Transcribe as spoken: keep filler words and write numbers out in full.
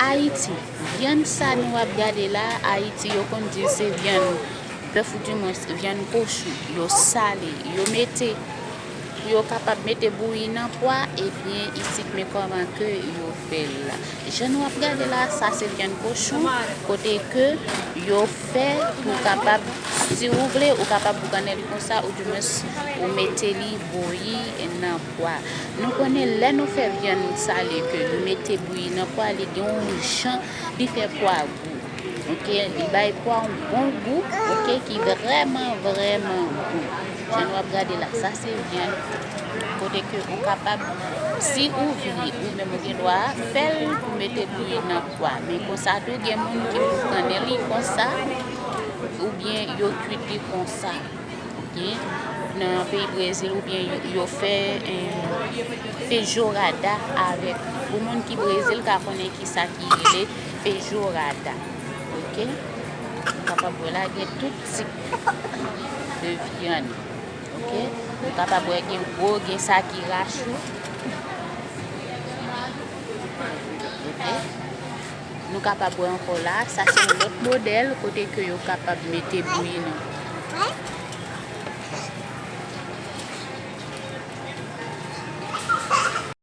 Ayiti, vyann sa nou ap gade la, Ayiti, yo konn di l se vyann bèf oudimwens vyann kochon, yo sale, yo mete, pou yo kapab mete bouyi nan pwa, ebyen, isit, men kòman ke yo fè l la. Jan nou ap gade la, sa se vyann kochon, kote ke yo fè pou kapab, si ou vle, ou kapab boukannen li konsa, oudimwens ou mete li bouyi nan pwa. Nou konnen lè nou fè vyann sale ke nou mete bouyi nan pwa, li gen yon jan li fè pwa gou. Oke, li bay pwa yon bon gou, oke, ki vrèman, vrèman gou. Jan nou ap gade la, sa se vyann. Kote ke ou kapab, si ou vle, ou menm ou gen dwa fè l pou mete bouyi nan pwa. Men konsa tou, gen moun ki boukannen li konsa, oubyen yo kuit li konsa. Oke? Nan peyi Brezil, oubyen yo, yo fè, eh, feijoada avèk. Pou moun ki Brezil ka konnen kisa ki rele feijoada. Oke? Ou kapab wè la, gen tout tip de vyann. Oke? Ou kapab wè gen gwo, gen sa ki rachou. Oke? Nou kapab wè ankò la, sa se yon lòt modèl kote ke yo kapab mete bouyi nan.